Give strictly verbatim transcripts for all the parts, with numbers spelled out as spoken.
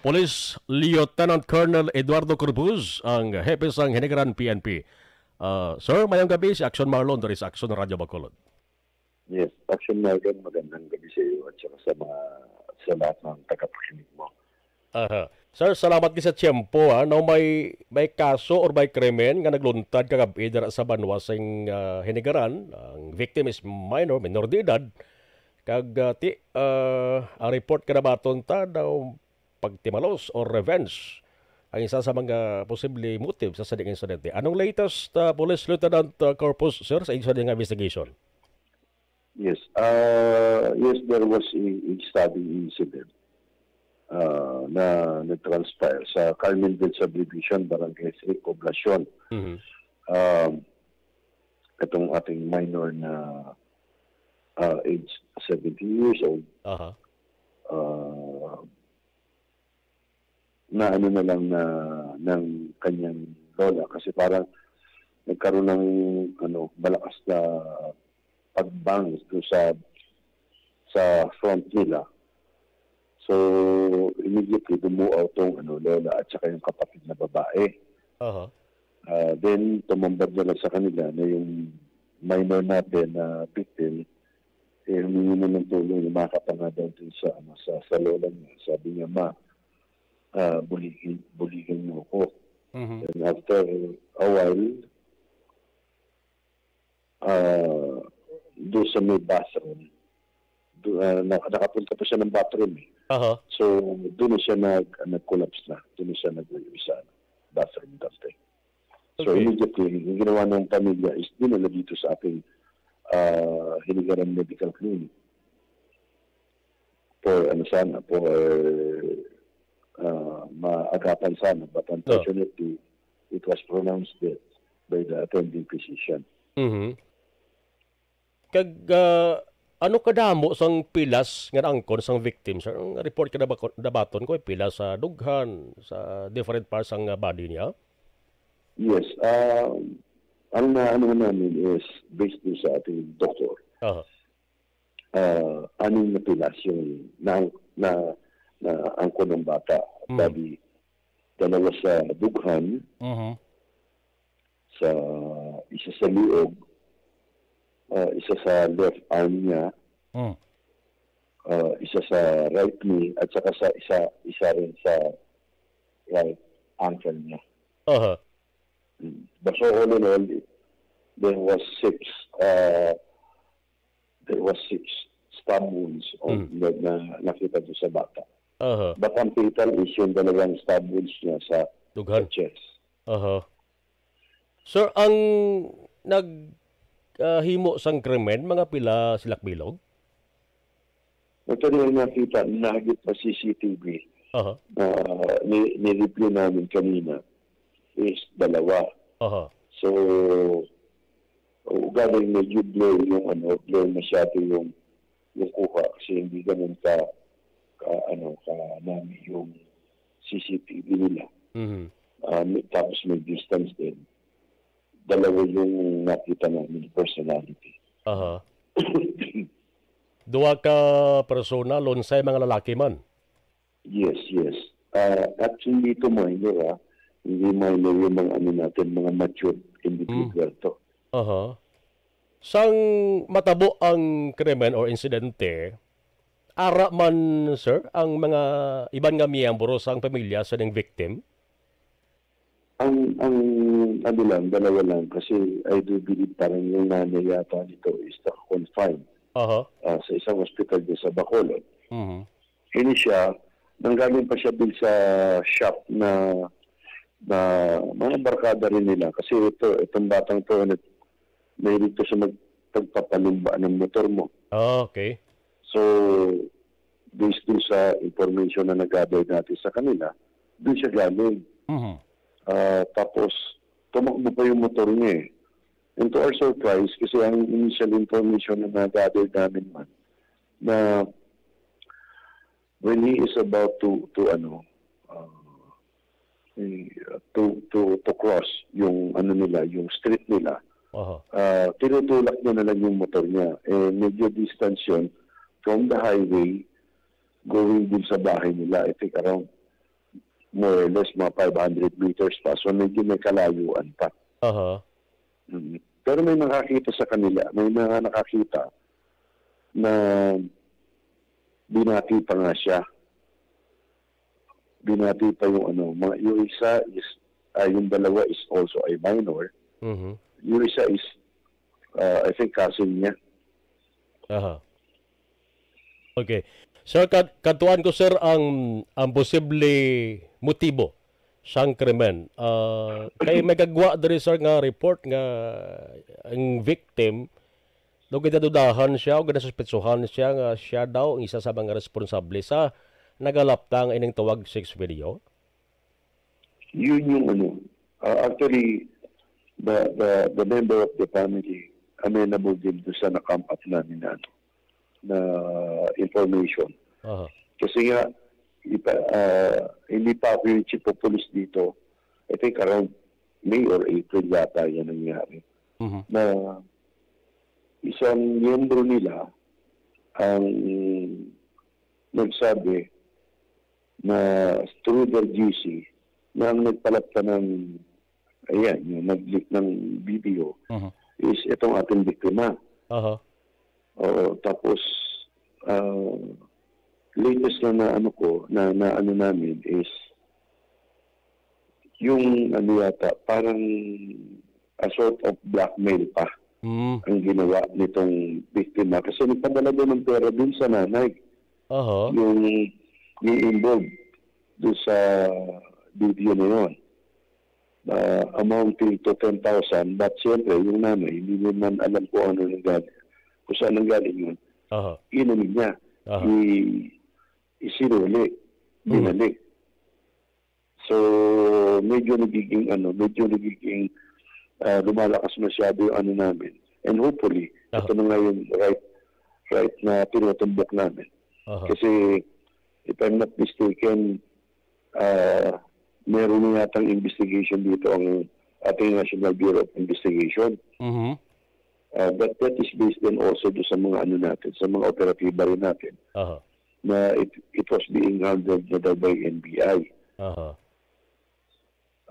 Police Lieutenant Colonel Eduardo Corpus, ang hepe sang Hinigaran P N P. Ah, sir, mayong gabi, si Action Marlon, diri sa Action Radio Bacolod. Yes, Action Marlon, magandang gabi sa iyo at saka sa mga, sa lahat ng tagapakinig mo. Aha. Sir, salamat gid sa tiyempo, ha. Now, may, may kaso or may krimen nga nagluntad kagab-i dira sa banwa sing, ah, Hinigaran. Ang victim is minor, minor de edad. Kag, ah, ti, ah, ang report kanabaton ta daw pagtimalos or revenge ang isa sa mga posible motive sa sini nga insidente. Anong latest, ah, Police Lieutenant, ah, Corpus, sir, sa inyo sini nga investigation? Yes. Ah, yes, there was a, a stabbing incident, ah, na nag-transpire sa Carmenville Subdivision, Barangay three, Poblacion. Mhm. Um, itong ating minor na, ah, age seventeen years old, Aha. ah, na ano na lang na ng kanyang lola kasi parang nagkaroon ng, ano, malakas na pag-bang do sa, sa front nila. So, immediately dumuaw tong, ano, lola at saka yung kapatid na babae. Aha. Ah, then, tumambad na lang sa kanila na yung minor natin na victim, eh, humingi na ng tulong, lumakad pa nga daw dun sa, ano, sa, sa lola niya. Sabi niya, "Ma, ah, buligin, buligan mo ako." Mhm. And after a while, ah, doon sa may bathroom, do, ah, na-, nakapunta pa siya ng bathroom eh. Aha. So, doon na siya nag-, nag-collapse na. Doon na siya nag-, sa, ano, bathroom dati. So, Okay. immediately, yung ginawa ng pamilya is dinala dito sa ating, ah, Hinigaran Medical Clinic. For, ano sana, for, ah, maagapan sana. But Oh. unfortunately, it was pronounced dead by the attending physician. Mhm. Kag, ah, ano kadamo sang pilas nga naangkon sang victim, sir? Ang report kanabaton ko, pilas sa dughan, sa different parts sang, ah, body niya? Yes. Um, ang naano namin is based din sa ating doktor. Aha. Ah, anim na pilas yung na, na, naangkon ng bata. Mm. Bali, dalawa sa dughan, Mhm. sa, isa sa liog, ah, isa sa left arm niya, Mm. ah, isa sa right knee, at saka sa isa, isa rin sa right ankle niya. Aha. Mm. But so all in all, there was six, ah, there was six stab wounds on Mm. na, na nakita doon sa bata. Aha. But ang fatal is yung dalawang stab wounds niya sa, Dughan. sa chest. Aha. Sir, ang nag, ah, himo sang krimen, mga pila sila kabilog? Actually, ang nakita, nahagit pa C C T V Aha. na ni-, ni-review namin kanina is dalawa. Aha. So, ugaling medyo blur yung, ano, blur masyado yung, yung kuha kasi hindi ganun ka, ka, ano, ka nami yung C C T V nila. Mhm. Ah, may, tapos may distance din. Dalawa yung nakita namin personality. Aha. Duha ka persona, lunsay mga lalaki man. Yes, yes. Ah, actually, ito minor, ah. Hindi minor yung mga ano natin, mga matured individual Mm. to. Aha. Sang matabo ang krimen or insidente, ara man, sir, ang mga iban nga miyembro sang pamilya sa ning victim? Ang, ang ano lang, dalawa lang, kasi I do believe parang yung nanay yata nito is naka-confine, Aha. ah, sa isang ospital din sa Bacolod. Mhm. Ini siya, nanggaling pa siya din sa shop na, na mga barkada rin nila. Kasi ito, itong batang to, nag-, mahilig to sa mag-, pagpapalumba ng motor mo. Ah, okay. So, based dun sa information na nag-gather natin sa kanila, dun siya galing. Mhm. Ah, tapos, tumakbo pa yung motor niya eh. And to our surprise, kasi ang initial information na nag-gather namin man, na when he is about to, to ano, ah, eh, to, to, to cross yung ano nila, yung street nila, Aha. ah, tinutulak niya na lang yung motor niya. Eh, medyo distance yun from the highway going din sa bahay nila. I think around, more or less mga five hundred meters pa. So, medyo may kalayuan pa. Aha. Mm. Pero may nakakita sa kanila, may mga nakakita na binati pa nga siya. Binati pa yung ano, mga, yung isa is, ah, yung dalawa is also a minor. Mhm. Yung isa is, ah, I think, cousin niya. Aha. Okay. Sir, kad-, kadtuan ko, sir, ang, ang posible motibo sang krimen. Ah, kay may gagwa diri, sir, nga report nga ang victim, daw ginadudahan siya o ginasuspetsuhan siya nga siya daw ang isa sa mga responsable sa nagalaptang ining tawag sex video. Yun yung ano, ah, actually, the, the, the member of the family amenable din doon sa na-come up namin na, ano, na information. Aha. Kasi nga, ipa-, ah, hindi pa ako yung chief of police dito. I think around May or April yata yan nangyari. Mhm. Na isang miyembro nila ang nagsabi na through their G C na ang nagpalapta ng, ayan, yung nag-leak ng video Mhm. is itong ating biktima. Aha. Oo, tapos, ah, latest na, na ano ko, na, na ano namin is yung ano yata, parang a sort of blackmail pa Mm. ang ginawa nitong biktima. Kasi nagpadala daw ng pera dun sa nanay, Aha. yung, yung involved dun sa video na yun. Ah, amounting to ten thousand, but siyempre, yung nanay, hindi naman alam kung ano nang galing, kung saan nang galing yun. Aha. Inano niya, Aha. i-, isinuli, Mhm. binalik. So, medyo nagiging, ano, medyo nagiging, ah, lumalakas masyado yung ano namin. And hopefully, Aha. ito na nga yung right, right na tinutumbok namin. Aha. Kasi, if I'm not mistaken, ah, meron na yatang investigation dito ang ating National Bureau of Investigation. Mhm. Ah, but that is based then also do sa mga ano natin, sa mga operatiba rin natin Aha. na it, it was being handled na daw by N B I. Aha.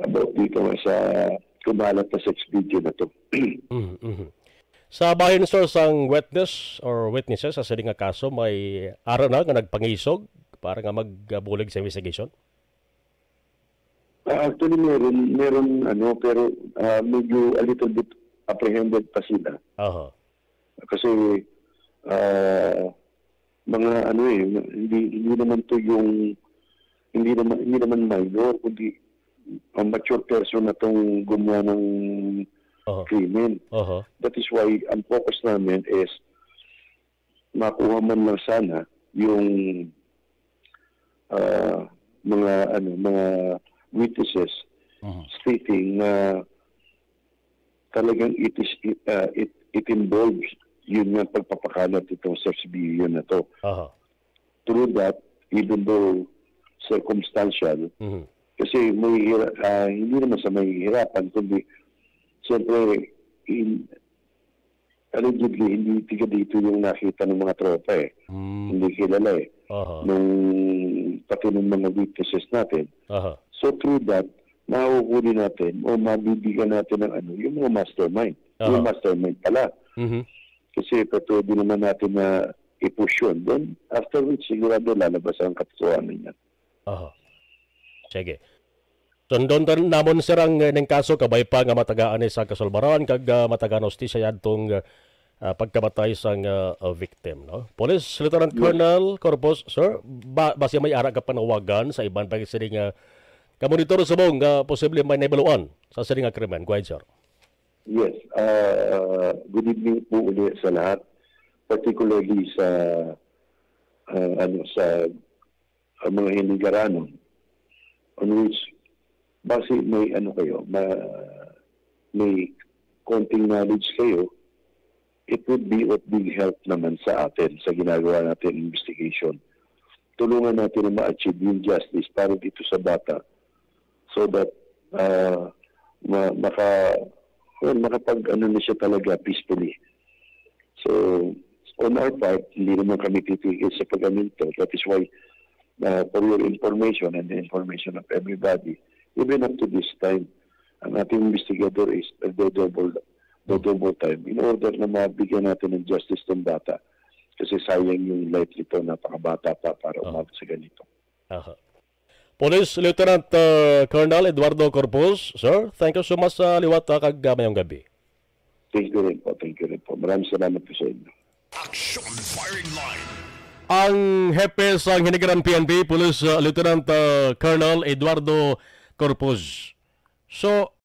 About dito nga sa kumalat na sex video na to. Mhm, mhm. Sa bahin, sir, sang witness or witnesses sa sini nga kaso, may ara na nga nagpangisog para nga magbulig sa investigation? Ah, actually, meron, meron, ano, pero, ah, medyo a little bit apprehended pa sila. Aha. Kasi, ah, mga ano eh, hindi, hindi naman to yung, hindi naman, hindi naman minor, kundi ang mature person na tong gumawa ng Aha. krimen. Aha. That is why ang focus namin is makuha man lang sana yung, ah, mga, ano, mga witnesses Mhm. stating na talagang it is, ah, it, it involves yun nga pagpapakalat itong sex video na to. Aha. Through that, even though circumstantial, Mhm. kasi may hira-, ah, hindi naman sa mahihirapan, kundi siyempre, in, allegedly, hindi tiga dito yung nakita ng mga tropa eh. Hmm. Hindi kilala eh. Aha. Nung, pati ng mga witnesses natin. Aha. So through that, mahuhuli natin o mabibigyan natin ng ano, yung mga mastermind. Aha. Yung mastermind pala. Mhm. Kasi pa-, pwede naman natin na i-push yun. Then, after which, sigurado lalabas ang katotohanan niya. Aha. Sige. Sundon ta namon, sir, ang, eh, ning kaso, kabay pa nga matagaan ni sa kasulbaran kag, ah, matagaan hustisya yadtong, ah, pagkamatay sang, ah, ah, victim, no? Police Lieutenant Yes. Colonel Corpus, sir, ba-, basi may ara ka panawagan sa iban pa sini nga kamonitor subong nga posible may nahibaluan sa sini nga krimen. Go ahead, sir. Yes, ah, good evening po ulit sa lahat, particularly sa, ah, ano, sa, ah, mga Hinigaranon, on which base may ano kayo, ma-, may konting knowledge kayo, it would be of big help naman sa atin sa ginagawa natin investigation. Tulungan natin na ma-achieve yung justice para dito sa bata so that, ah, ma-, maka-, well, makapag-ano na siya talaga peacefully. So, on our part, hindi naman kami titigil sa pag-ano nito. That is why Uh, for your information and the information of everybody, even up to this time, ang ating investigador is nagdo-double, double time in order na mabigyan natin ng justice ng bata. Kasi sayang yung life nito, napakabata pa para Oh. umabot sa ganito. Aha. Police Lieutenant uh, Colonel Eduardo Corpus, sir, thank you so much sa liwat uh, kag uh, mayong gabi. Thank you rin po, thank you rin po. Maraming salamat po sa inyo. Action Firing Line. Ang hepe sang Hinigaran P N P, Police uh, Lieutenant uh, Colonel Eduardo Corpus. So,